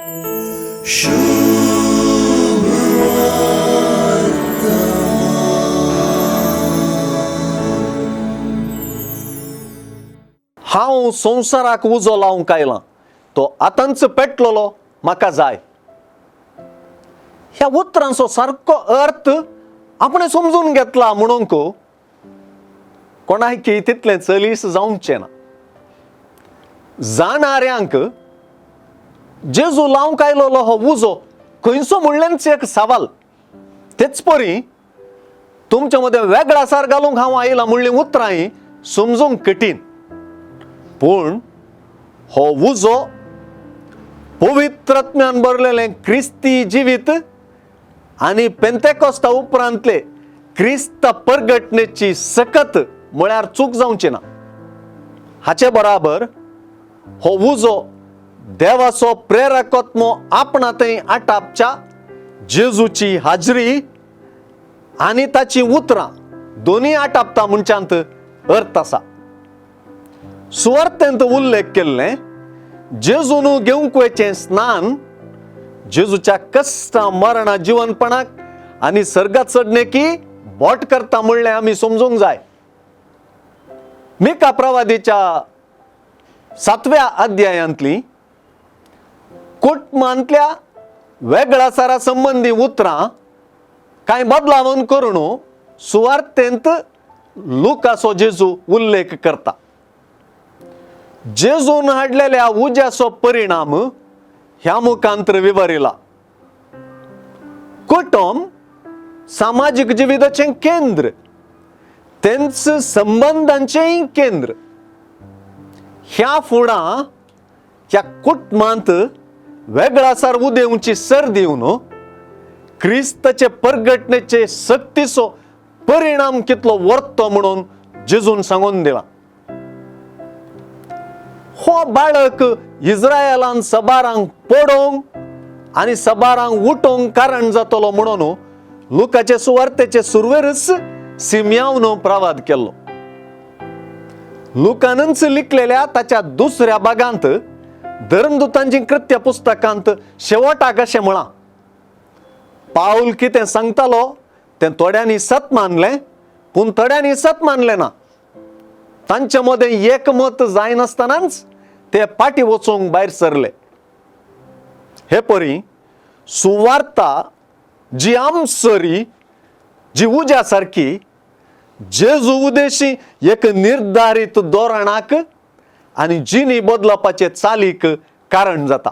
हांव संवसाराक उजो लावंक आयलां, तो आतांच पेटलेलो म्हाका जाय. ह्या उतरांचो सारको अर्थ आपणें समजून घेतला म्हणूंक कोणायकी तितलें चलीस जावचें ना. जाणाऱ्यांक जेजू लावंक आयलोलो हो उजो खंयचो म्हणलेंच एक सवाल. तेच परी तुमचे मदें वेगळासार घालूंक हांव आयलां म्हणलीं उतरां समजूंक कठीण, पूण हो उजो पवित्रत्म्यान भरलेलें क्रिस्ती जिवीत आनी पेंतेकोस्ता उपरांतले क्रिस्त परगटणेची सकत म्हळ्यार चूक जावची ना. हाचे बराबर हो उजो देवाचो प्रेरकत्मो आपणा थंय आटापच्या जेजूची हाजरी आनी ताची उतरां दोनूय आटापता म्हणच्यांत अर्थ आसा. सुवार्थेंत उल्लेख केल्लें जेजून घेवंक वयचें स्नान जेजूच्या कश्टां मरणा जिवनपणाक आनी सर्गात चडणेकी बोट करता म्हणलें आमी समजूंक जाय. मिका प्रवादीच्या 7व्या अध्यायांतली कुटुंबांतल्या वेगळासारा संबंदी उतरां कांय बदलावन करून सुवार्थेंत लुकाचो जेजू उल्लेख करता. जेजून हाडलेल्या उज्याचो परिणाम ह्या मुखांतर विवरिला. कुटुंब सामाजीक जिविताचें केंद्र, तेंच संबंदांचेंय केंद्र. ह्या फुडां ह्या कुटुंबांत वेगळासार उदेवची सर दिवन क्रिस्ताचे परगटणेचे सक्तीचो परिणाम कितलो वर्तो म्हणून जेजून सांगून दिला. हो बाळक इस्रायलान सबारांक पडोवंक आनी सबारांक उठोवंक कारण जातलो म्हणून लुकाचे सुवार्तेचे सुरवेरच सिमयावन प्रवाद केल्लो. लुकानच लिखलेल्या ताच्या दुसऱ्या भागांत धर्मदूतांची कृत्य पुस्तकांत शेवटाक अशें म्हळां, पावल कितें सांगतालो तें थोड्यांनी सत मानलें पूण थोड्यांनी सत मानलें ना. तांचे मदें एकमत जायनासतनाच ते फाटीं वचूंक भायर सरले. हे परी सुवार्ता जी आमसरी जी उज्या सारकी जेजू उदेशी एक निर्धारीत धोरणाक आनी जिणी बदलपाचे चालीक कारण जाता.